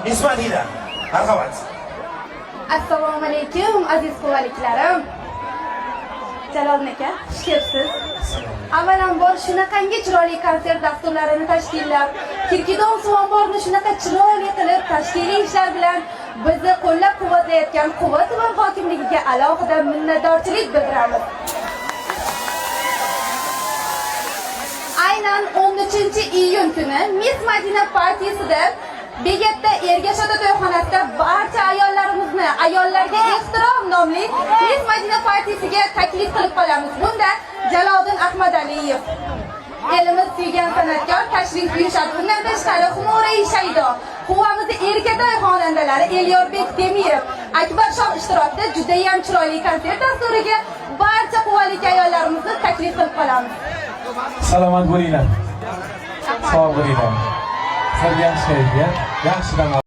Miss Madina, marhamat. Assalomu alaykum, aziz quvaliklarim. Jaloliddin aka, xush kelibsiz. Avvalambor, shunaqangi chiroyli konsert dasturlarini tashkillab, Kirkidon suv omborini shunaqa chiroyli qilib tashkiliy ishlar bilan bizni qo'llab-quvvatlayotgan Quva tuman hokimligiga alohida minnatdorchilik bildiramiz. Aynan 13-iyun kuni Miss Madina partiyasida Begatda Ergash ota to'yxonasida barcha ayollarimizni "Ayollarga ehtirom" nomli Miss Madina partiyasiga taklif qilib qolamiz. Bunda Jaloliddin Ahmadaliyev, elimiz suygan san'atkor, tashrif buyurishadi. Bundan tashqari Humorai Shaydo, Quvamizni erkatoy xonandalari Elyorbek Temirov, Akbar Shoh ishtirokida juda ham chiroyli konsert dasturiga barcha quvalik ayollarimizni taklif qilib qolamiz. Salomat bo'linglar. Sog' bo'linglar. Sizlarga yaxshi kayfiyat, yaxshi dam.